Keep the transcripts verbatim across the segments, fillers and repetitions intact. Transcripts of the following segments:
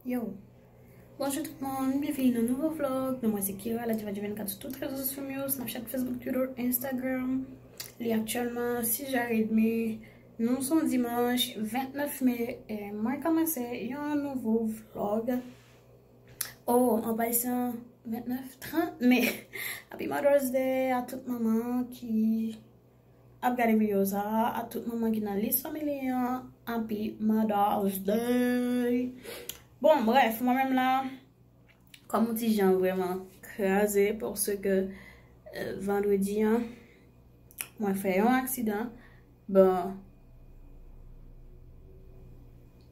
Yo. Bonjou tout moun, byenvini nan nouvo vlog. Non mwen se Kira, la Diva du vennkat sou tout rezo sosyo m yo, Snapchat, Facebook, Twitter, Instagram. Li aktyèlman sis è edmi. Nou se yon dimanch vennèf me, e mwen kòmanse yon nouvo vlog. Oh, an pasan vennèf, trant me. Happy Mother's Day a tout manman ki ap gade videyo sa a, a tout manman ki nan lis fanmi li an, Happy Mother's Day. Bon, brèf, mwen menm la, kòm yon ti jan vrèman kraze, paske, euh, vandredi an, mwen fè yon aksidan. Bon,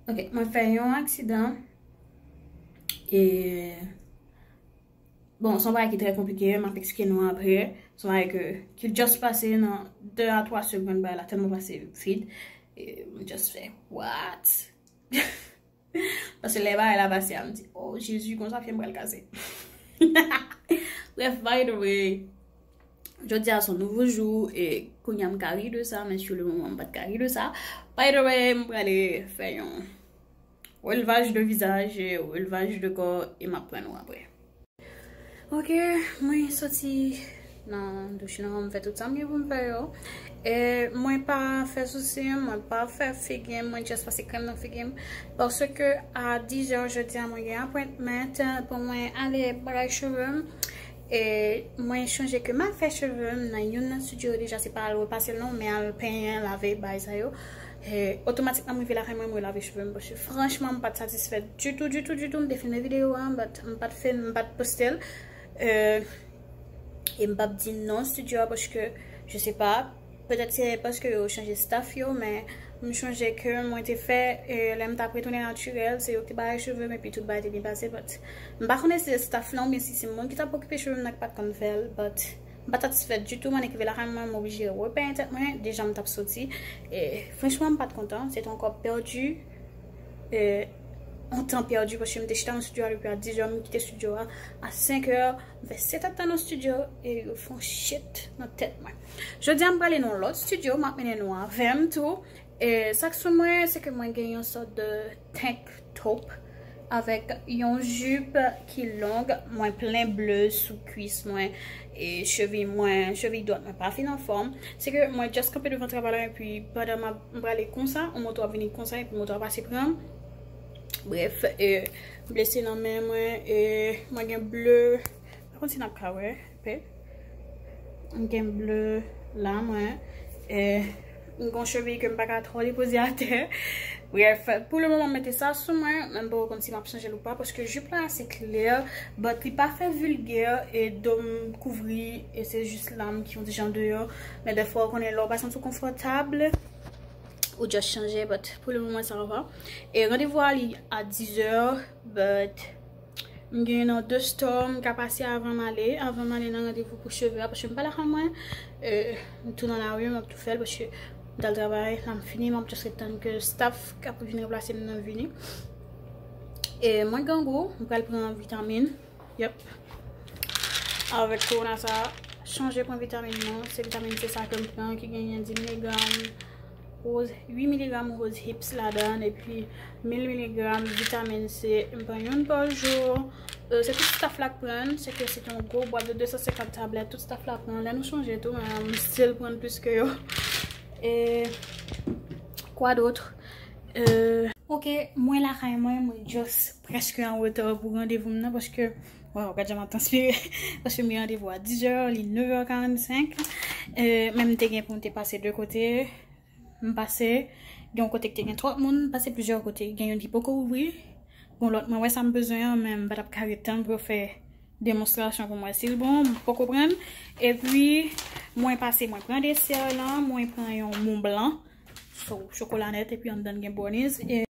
ok, mwen fè yon aksidan, e Bon, se yon bagay ki trè konplike, m ap eksplike nou apre. Se yon bagay ke, ki just pase nan de a twa segonn, bagay la tèlman pase vit. E m just fè, what? Paske lè bagay la pase a, m di, oh Jezi, konsa pye m pral kase. Brèf, by the way, jodi a se yon nouvo jou, e kounye a m ka ri de sa, men sur le moment m pa t ka ri de sa. By the way, m prale fè yon relvaj de vizaj, e relvaj de kò, e m ap pran nou apre. Ok, mwen soti nan douch lan, m fè tout sa m gen pou m fè yo. E mwen pa fè sousi m, mwen pa fè figi m, mwen just pase krèm nan figi m. Paske a diz è jodi a, mwen gen appointment pou mwen ale bagay cheve m. E mwen chonje ke m al fè cheve m nan youn nan studio yo deja, se pa al repase l non, men al penyen, lave, bagay sa yo. E otomatikman, mwen rive lakay mwen, mwen lave cheve m, paske franchman, m pa t satisfè ditou, ditou, ditou. M te filme videyo a, but m pa t fè, m pa t poste l. E, e m p ap di non studio a, paske, je sais pas, petèt se paske yo chanje staff yo, men m chonje ke mwen te fè, e lè m t ap retounen natirèl, se yo ki te bay cheve m, epi tout bagay te byen pase, but m pa konnen si se staff lan oubyen si se moun ki t ap okipe cheve m nan ki pa t konn fè l, but m pa t satisfè ditou, mwen rive lakay mwen, m oblije repenyen tèt mwen, deja m t ap soti. E franchman, m pa t kontan, se te yon kòb pèdi, e yon tan pèdi, paske m te chita nan studio a depi a diz è, m kite studio a a senk è, m fè sèt è tan nan studio, e yo fè yon shit nan tèt mwen. Jodi a, m prale nan yon lòt studio, m ap mennen nou avè m tou. E sa k sou mwen, se ke mwen gen yon sòt de tank top avèk yon jip ki long, mwen plen ble sou kwis mwen, e cheviy mwen, cheviy dwat mwen pa fin anfòm. Se ke mwen just kanpe devan travay la, epi pandan m ap, m prale konsa, yon moto ap vini konsa, epi moto a pase pran m. Brèf, e blese nan men mwen, e mwen gen ble, pa konn si n ap ka wè, pe. M gen ble la, mwen. E m gen yon cheviy ke m pa ka twò depoze atè. Brèf, pou le moman, m mete sa sou mwen, men m poko konn si m ap chanje l ou pa, paske jip la ase klè, but li pa fè vilgè, e do m kouvri, e se jis la m ki yon ti jan deyò. Men dèfwa, ou konnen, lè w pa santi w konfòtab, ou just chanje, but pou le moman, sa va. E randevou a li a diz è, but m gen nan de store m ka pase avan m ale, avan m ale nan randevou pou cheve a, paske m pa lakay mwen, e, m tou nan lari, m ap tou fè l, paske m t al travay, la m fini, m ap just ret tann ke staff k ap vin ranplase m nan vini. E mwen grangou, m pral pran vitamin, yep. Avèk korona sa, chanje pran vitamin non, se vitamin C sa ke m pran, ki genyen dis miligram, rose, uit miligram rose hips ladan, epi mil miligram vitamin C, m pran youn pa jou. E, se tout staff la k pran l, se ke se te yon gwo bwat de de san senkant tablèt, tout staff la pran l. Lè nou chanje tou, men m still pran plis ke yo. E, quoi d'autre? E, ok, mwen lakay mwen, mwen just prèske an reta pou randevou m nan, paske, waw, gad jan m ap transpire, paske m gen randevou a diz è, li nev è karannsenk. E, men m te gen pou m te pase de kote, m pase, gen yon kote ki te gen twòp moun, m pase plizyè kote, gen youn ki poko ouvri, gen lòt mwen wè sa m bezwen an, men m pa t ap ka ret tann pou yo fè demonstrasyon pou mwen si l bon, m poko pran l. Epi, mwen pase, mwen pran desè lan, mwen pran yon Mont Blanc, so, chokola nèt, epi anndan l gen brownies. E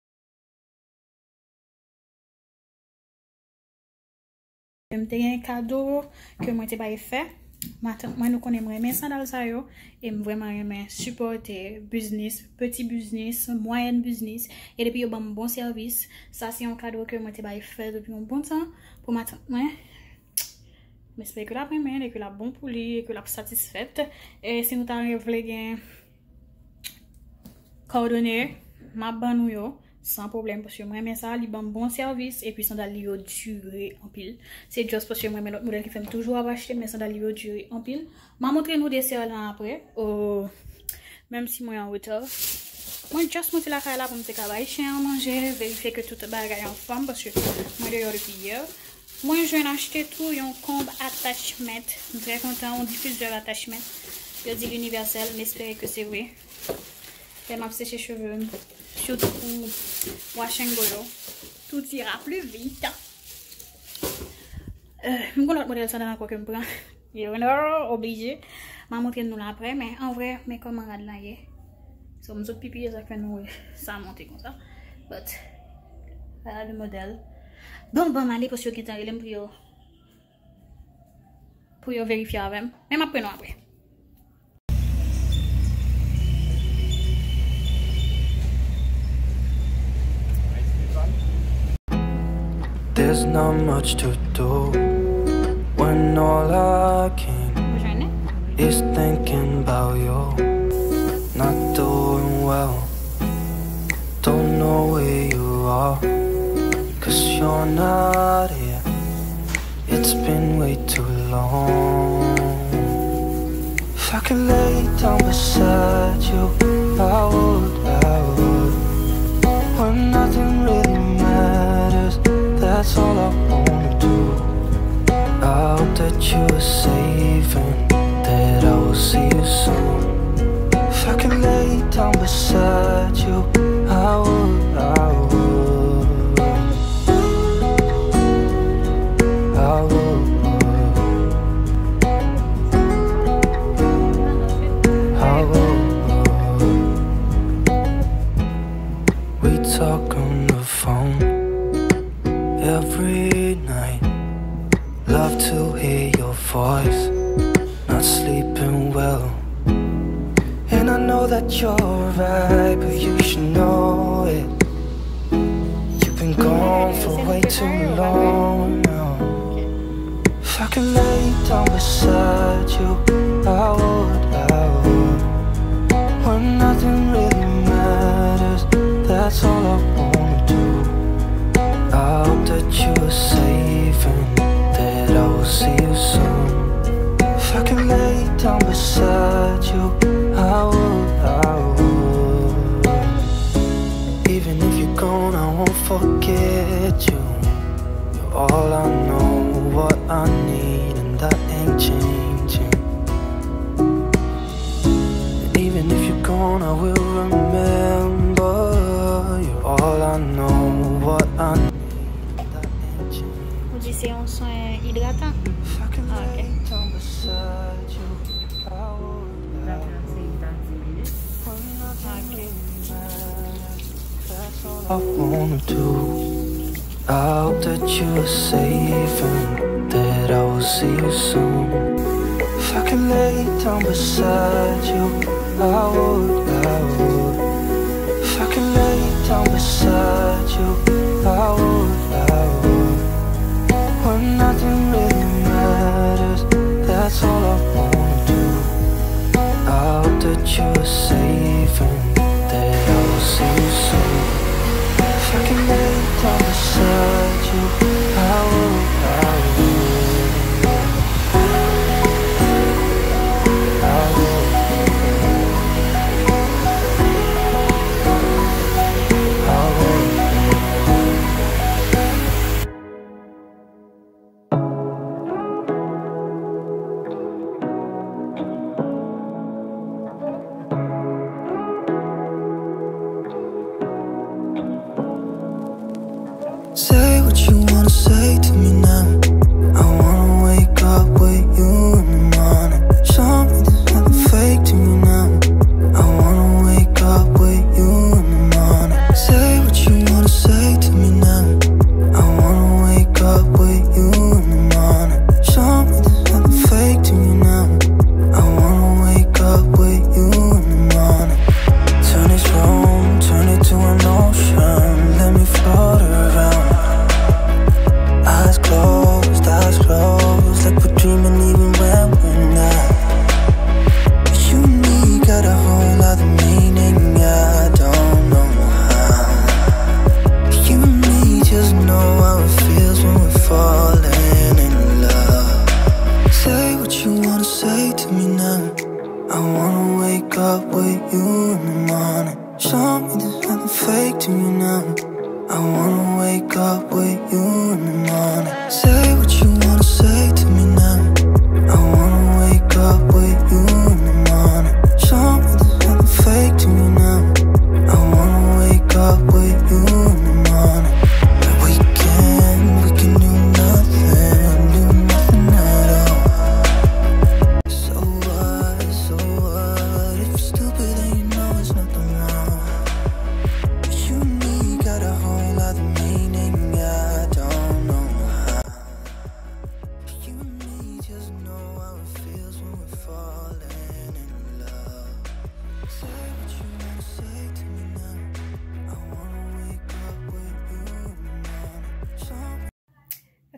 M te gen kado ke mwen te bay fè. Matant mwen, nou konnen m renmen sandal sa yo. E m vrèman renmen sipòte biznis, peti biznis, mwayèn biznis. E depi yo ban m bon sèvis, sa se yon kado ke mwen te bay fè depi yon bon tan pou matant mwen. M espere ke l ap renmen l e ke l ap bon pou li e ke l ap satisfèt. E si nou ta vle gen kòdone, m ap ban nou yo. San pwoblèm, paske mwen renmen sa, li ban m bon sèvis, epi sandal li yo dire anpil. Se just paske mwen renmen lòt modèl ki fè m toujou ap achte, men sandal li yo dire anpil. M a montre nou desè lan apre. Oh, menm si mwen an reta. Mwen just monte lakay la pou m te ka bay chen an manje, verifye ke tout bagay anfòm, paske mwen deyò depi yè. Mwen jwenn achte tou yon comb attachment. M trè kontan, yon difizè attachment. Yo di l inivèsèl, m espere ke se vre. Lè m ap seche cheve m, sitou pou wash and go yo. Tout ira plus vite. Euh, m gon lòt modèl sandal ankò ke m pran. You know, oblije. M a montre nou l apre, men an vrè, men kòman rad la ye. So, m sot pipi, e sa k fè nou wè sa monte konsa. But, vwala le modèl. Bon, bon, m ale, paske yo gentan rele m pou yo, pou yo verifye avè m. Men m ap pran nou apre. There's not much to do when all I can is thinking about you. Not doing well, don't know where you are, cause you're not here. It's been way too long. If I could lay down beside you, I would, I would. When nothing really matters, that's all I wanna do. I hope that you are safe and that I will see you soon. If I could lay down beside you, I would, I would. I would, I would. We talk on the phone every night. Love to hear your voice. Not sleeping well. And I know that you're right, but you should know it. You've been gone for way too long now. If I could lay down beside you, I would, I would. When nothing really matters, that's all I wanna do. I hope that you are safe and that I will see you soon. If I could lay down beside you, I would, I would. Even if you're gone, I won't forget you. You're all I know, what I need, and that ain't changing. And even if you're gone, I will remember. You're all I know, what I need, and that ain't changing. Ou di se yon swen idratan? If I can Ah, ok. lay down beside you, I would. Ok. I wanna do. I hope that you are safe and that I will see you soon. If I can lay down beside you, I would, I would. If I can lay down beside you, I would, I would. When nothing really matters, that's all I wanna do. I hope that you are safe and that I will see you soon. If I can lay down beside you, I will, I will. I will. I will.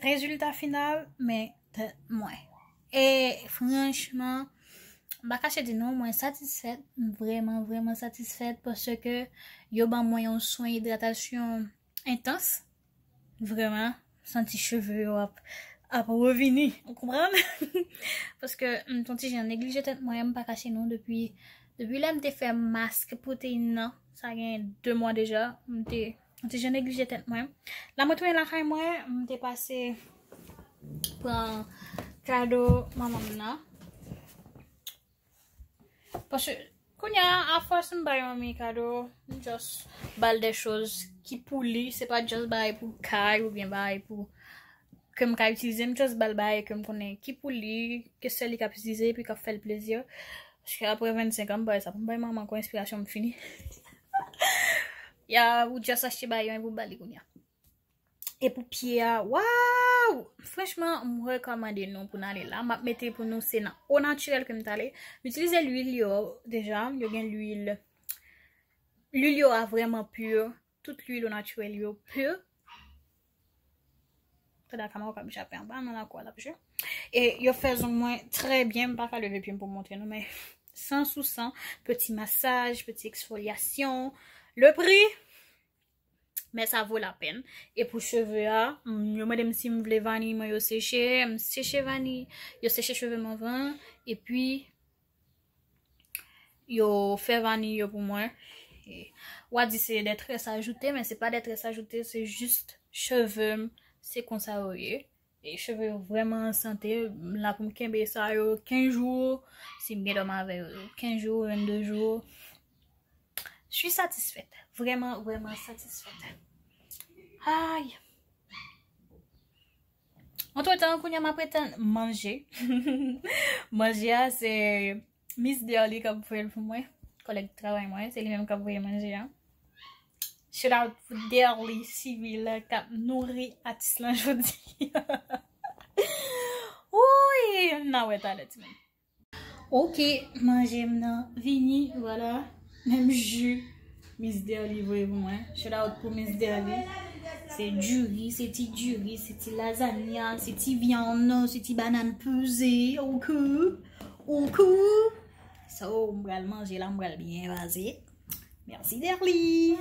rezilta final, men tèt mwen. E franchman, m pa kache di nou, mwen satisfèt, m vrèman, vrèman satisfèt paske yo ban mwen yon swen idratasyon entans. Vrèman, santi cheve yo ap, ap revini, ou konprann? Paske m t on ti jan neglije tèt mwen, m pa kache nou, depi, depi lè m te fè mask pwoteyin nan, sa gen de mwa deja, m te, m te jan neglije tèt mwen. La mwen tounen lakay mwen, m te pase pran kado manman m nan. Paske kounye a, afòs m bay manmi kado, m just ba l de choz ki pou li, se pa just bagay pou kay oubyen bagay pou ke m ka itilize, m just ba l bagay ke m konnen ki pou li, ke sèl li k ap itilize epi k ap fè l plezi. Paske apre vennsenk an, m bay sa pou m bay manman ankò, enspirasyon m fini. Ya, ou just achte bagay yo pou ba li kounye a. E pou pye a, waw! Franchman, m rekòmande nou pou n ale la. M ap mete pou nou, se nan Au Naturel ke m t ale. M itilize lwil yo deja. Yo gen lwil. Lwil yo a vrèman pur. Tout lwil Au Naturel yo pur. Tande kama w k ap jape anba nan lakou a, l ap jwe. E yo fè zong mwen trè byen. M pa ka leve pye m pou m montre nou, men san sou san, peti masaj, peti eksfolyasyon. Le prix, men sa vo la pèn. E pou cheve a, m, yo mande m si m vle vaniy mwen yo seche, m seche vaniy, yo seche cheve m anvan, epi yo fè vaniy yo pou mwen. E, w a di se de très ajoute, men se pa de très ajoute, se jis cheve m, se konsa yo ye. E cheve yo vrèman an sante. M la pou m kenbe sa yo kenz jou. Si m gen dòm avè yo kenz jou, vennde jou. Je suis satisfaite. Vrèman, vrèman satisfaite. Ay. Antretan, kounye a m ap retann manje. Manje a, se Miss Derly k ap voye l pou mwen. Kòlèg travay mwen, se li menm k ap voye manje a. Shout out pou Derly Civil k ap nouri atis lan jodi. Wouyy, n a wè talè, timoun. Ok, manje m nan vini, vwala. Menm ji Miss Derly voye pou mwen. Shout out pou Miss Derly. Se diri, se ti diri, se ti lazanya, se ti vyann, se ti banann peze. Ok, ok. So, m pral manje la, m pral byen vaze. Mèsi, Derly.